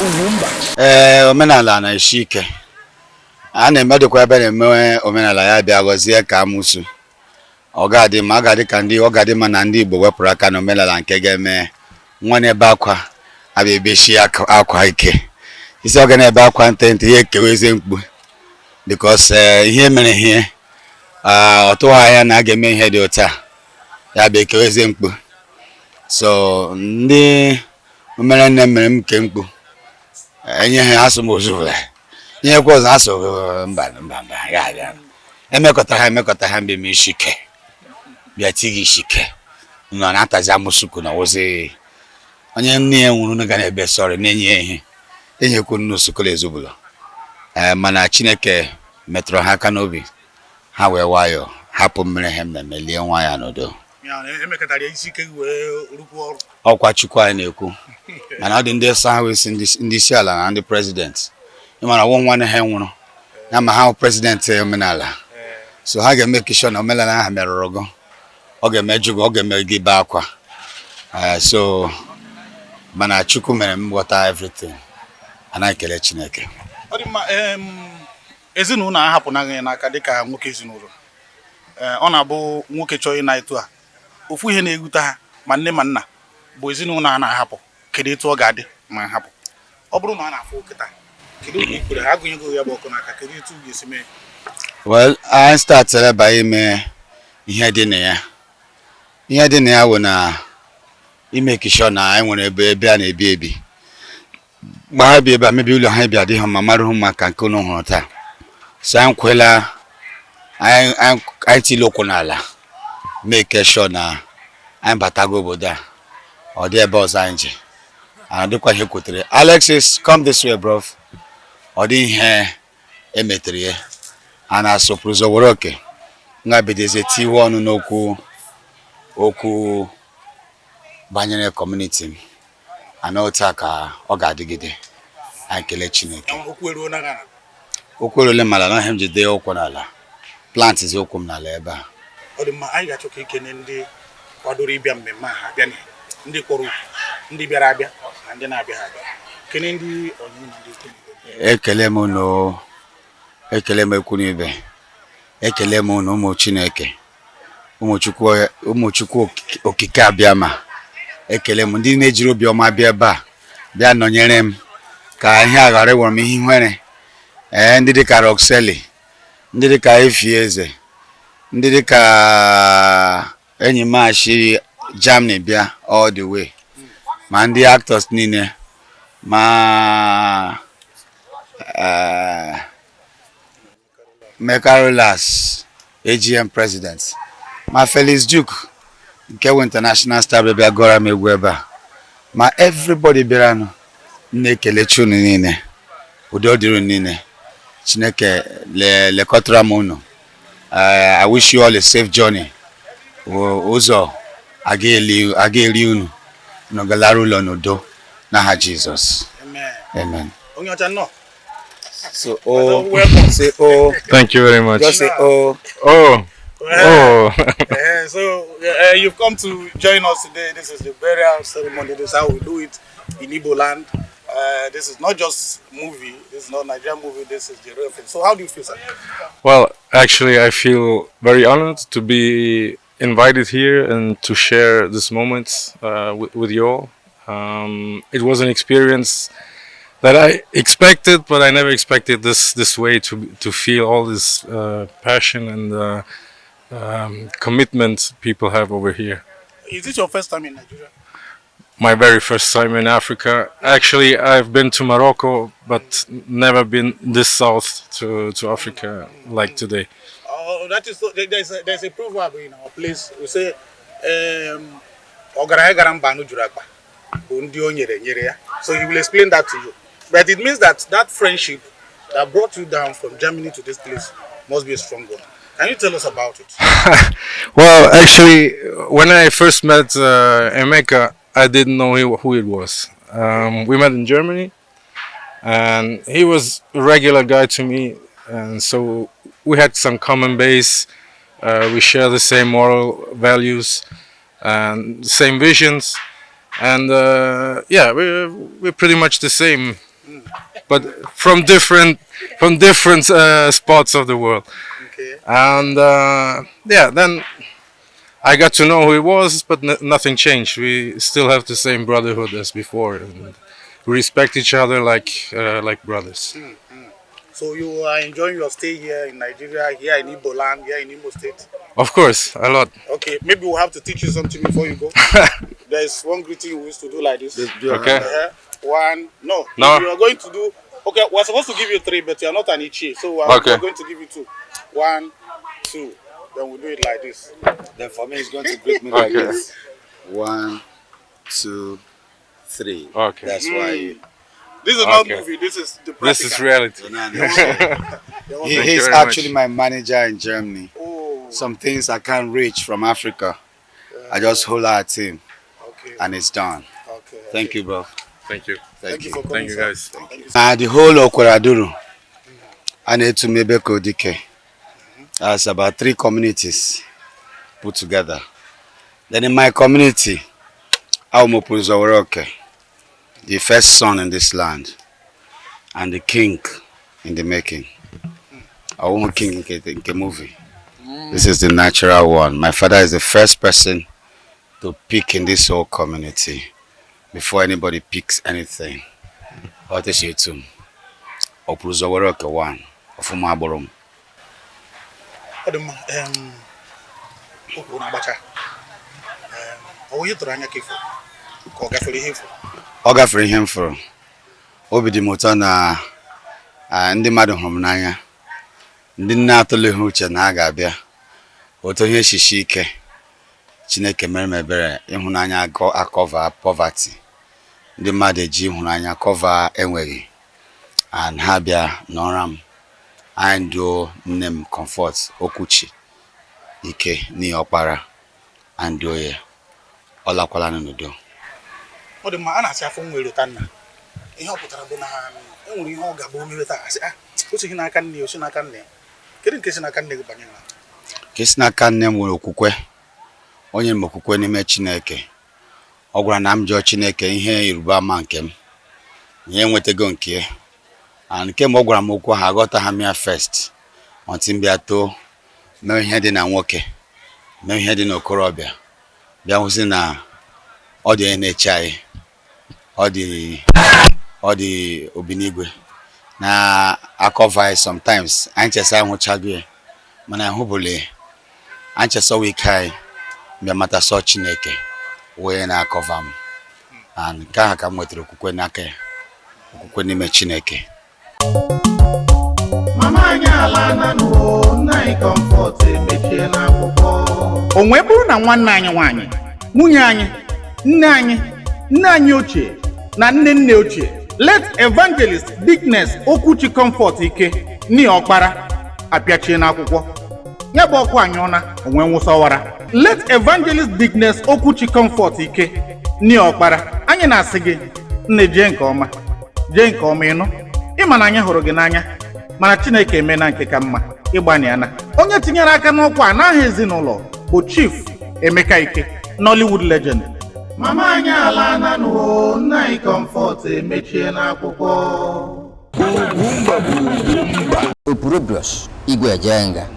Ugwumba. Ee, omenala na-esi ike a na-eme, dịkwa ebe na-eme omenala ya bịa gọzie ka amụsụ. Ọ ga-adị mma, ọ ga-adị ka ndị ọ ga-adị mma na ndị Igbo wepụrụ aka na omenala nke ga-eme nwa na-ebe akwa abịa ebechi akwa ike isi ọ ga na-ebe akwa ntị ntị ya ekewezie mkpu, because ihe mere ihe ọ tụghị anya na a ga-eme ihe dị otu a, ya bịa ekewezie mkpu. So ndị mere nne mere m ke mkpu enye ha asụ m ozugbo ihe kwa ọzọ asụ mba mba mba ya abịa emekọta ha emekọta ha mgbe eme isi ike bịa tighị isi ike nọ na-atazi amụsụkwu na ozi onye nne ya nwụrụ ga na-ebe sọrị na-enye ya ihe enyekwu nnu sukulu ezubụlọ. Ee, mana Chineke metụrụ ha aka n'obi, ha wee nwayọọ hapụ mmiri ha mmemme lie nwa ya n'udo. Ya na emekọtara ya isi ike wee rụkwuo ọrụ. Ọkwa Chukwu anyị na-ekwu, mana ọ dị ndị sọ ha wee sị ndị isi ala na ndị president, ịmara ọwụ nwanne ha nwụrụ ya ma ha wụ president omenala, so ha ga-eme sure na omenala ahụ merụrụ gị, ọ ga-emejụ gị, ọ ga-eme gị bee akwa. Ee, so mana Chukwu mere m ghọta everything. Anaghị ekele Chineke. Ọ dị mma. Ezinụlọ a ahapụnaghị n'aka dịka nwoke ezinụlọ. Ee, ọ na-abụ nwoke chọọ ịna etu a, ofu ihe na-ewute ha, ma nne ma nna, bụ ezinụlọ a na-ahapụ. Kedu etu ọ ga-adị ma hapụ? Ọ bụrụ na a na-afụ kịta, kedu oge ikwere ha agụnyego ya bụ ọkụ n'aka? Kedu etu ị ga-esi mee? Well, anyị startara by ime ihe dị na ya. Ihe dị na ya bụ na ime sure na anyị nwere ebe a na-ebi ebi mgbe ha bi ebe a mebi ụlọ ha bi adịghị mma marụ mma ka nke unu hụrụ taa. So anyị kwela anyị tili ụkwụ n'ala make sure na anyị batago obodo a, ọ dị ebe ọzọ anyị ji dịkwa ihe kwutere. Alexis, come this way, bro. Ọ dị ihe emetere ya a na-asọpụrụ ụzọ were oke nga bidozie tiwe ọnụ n'okwu okwu banyere community m ana otu a ka ọ ga-adịgide. Anyị kelee Chineke. Okwu eruo na Ghana. Okwu erule mala na ihe m ji dee ụkwụ n'ala, plantzi ụkwụ m n'ala ebe a. Ọ dị mma. Anyị ga-achọ ka ikene ndị kwadoro ịbịa mmemme a ha abịa, ndị kpọrọ oku, ndị bịara abịa na ndị na-abịaghị abịa. Kene ndị ọnyị na ndị ikwu na ibe. Ekele m unu, ekele m ekwu n'ibe, ekele m unu, ụmụ Chineke, ụmụ Chukwu, ụmụ Chukwu okike abịa ma ekele m ndị na-ejiri obiọma bịa ebe a bịa nọnyere m ka ihe a ghara ịwọrọ m ihe ihere. Ee, ndị dịka Roxeli, ndị dịka Efi Eze, ndị dịka enyi m ashi Germany bịa all the way, ma ndị actors niile, ma Mekarolas AGM president, ma Felix Duke nke wụ international star bịa gụọra m egwu ebe a, ma everybody bịaranụ, m na-ekelechi unu niile. Udo dịrị unu niile. Chineke lekọtara m unu. I wish you all a safe journey. Ụzọ aga eri unu, unu galara ụlọ n'udo n'aha Jizọs. Amen. Amen. Onye ọcha, nnọọ. So oh, say oh. Thank you very much. Just say oh. Oh, oh. So you've come to join us today. This is the burial ceremony. This is how we do it in Igbo land. This is not just movie. This is not Nigerian movie. This is the real thing. So how do you feel, sir? Well, actually, I feel very honored to be invited here and to share this moment with you all. It was an experience that I expected, but I never expected this way to feel all this passion and commitment people have over here. Is this your first time in Nigeria? My very first time in Africa. Actually, I've been to Morocco, but never been this south to Africa like today. Oh, that is so, there's a proverb in our place. We say, "Ọgaranya gara mba anụ juru akpa bụ ndị o nyere nyere ya." So he will explain that to you. But it means that that friendship that brought you down from Germany to this place must be a strong one. Can you tell us about it? Well, actually, when I first met Emeka, I didn't know who it was. We met in Germany, and he was a regular guy to me, and so we had some common base. We share the same moral values and same visions, and yeah, we're pretty much the same. but from different spots of the world. Okay. And yeah, then I got to know who he was, but nothing changed. We still have the same brotherhood as before, and we respect each other like brothers. So you are enjoying your stay here in Nigeria, here in Igbo land, here in Imo State. Of course, a lot. Okay, maybe we'll have to teach you something before you go. There is one greeting we used to do like this. Okay. One, no. No. You are going to do. Okay, we're supposed to give you three, but you are not an Ichie, so we're, Okay. we're going to give you two. One, two. Then we'll do it like this. Then for me, he's going to greet me like Okay. this. One, two, three. Okay. That's why you. This is not Okay. movie. This is the practical. This is reality. He, Thank you he's very much. actually my manager in Germany. Oh, Some things I can't reach from Africa. I just hold our team okay. and it's done. Okay. Thank you, bro. Thank you. Thank Thank you you. for coming. Thank you, Sir. guys. Thank you. The whole Okwaraduru and Etumebe Kodike. That's about three communities put together. Then in my community, Aumopuzoweroke, the first son in this land and the king in the making. Our king in the movie. This is the natural one. My father is the first person to pick in this whole community before anybody picks anything. Oteshetum. Opuzoweroke one. Ofuma Aborom. Ọ dị mma. O kwuru na-agbacha. Ọ onye tụrụ anya ka ịfụ ka ọ gafere ihe ịfụ? Ọ gafere ihe m fụrụ. Obi dị m ụtọ na ndị mmadụ hụrụ m n'anya, ndị nne atụleghị uche na ha ga-abịa otu ihe shishi ike. Chineke mere m ebere, ịhụnanya a cover poverty. Ndị mmadụ eji ịhụnanya cover enweghị, and ha bịa nọrọ m. Anyị duo nne m Comfort Okwuchi Ike n'ihi ọkpara anyị duo ya, ọ lakwala n'udo. Ọ dị mma. A na-asị afọ nwere ụta nna. Ihe ọ pụtara bụ na e nwere ihe ọ ga-abụ omebe taa, asị o sighi n'aka nne ya, o si n'aka nne ya. Kedu nke si n'aka nne gị banyere na? Ka esi n'aka nne m nwere okwukwe. O nyere m okwukwe n'ime Chineke. Ọ gwara na m jụọ Chineke ihe ịrịba ama nke m na ya enwetago nke ya, and kemgbe ọ gwara m okwu ahụ, aghọta ha m ya first until m bịa too, mee ihe dị na nwoke, mee ihe dị n'okorobịa, bịa hụsị na ọ dị onye na-eche anyị, ọ dị obinigwe na-a cover anyị. Sometimes anyị chesa ahụchago ya, mana ahụbụla ya. Anyị chesawa ike anyị bịa mata sọ Chineke wee na-a cover m, and nke ahụ ka m nwetara okwukwe n'aka ya, okwukwe n'ime Chineke. Mama anyị ala nanụ, nna anyị Comfort emechiela akwụkwọ. O wee bụrụ na nwanne anyị nwaanyị, nwunye anyị, nne anyị, nne anyị ochie na nne nne ochie, late Evangelist Dickness Okwuchi Comfort Ike ní ọkpara, apịachie n'akwụkwọ ya bụ ọkụ anyụọna onwe nwụsọwara. Late Evangelist Dickness Okwuchi Comfort Ike ní ọkpara, anyị na-asị gị, nne, jee nke ọma, jee nke ọma. Ịnụ ịma na anyị hụrụ gị n'anya, mana Chineke emena nke ka mma. Ịgbaniana onye tinyere aka n'ọkwa a n'aha ezinụlọ bụ Chief Emeka Ike, Nollywood legend. Mama anyị ala nanụ, nna anyị Comfort emechie n'akwụkwọ. Opurobios Igwe Ejenga.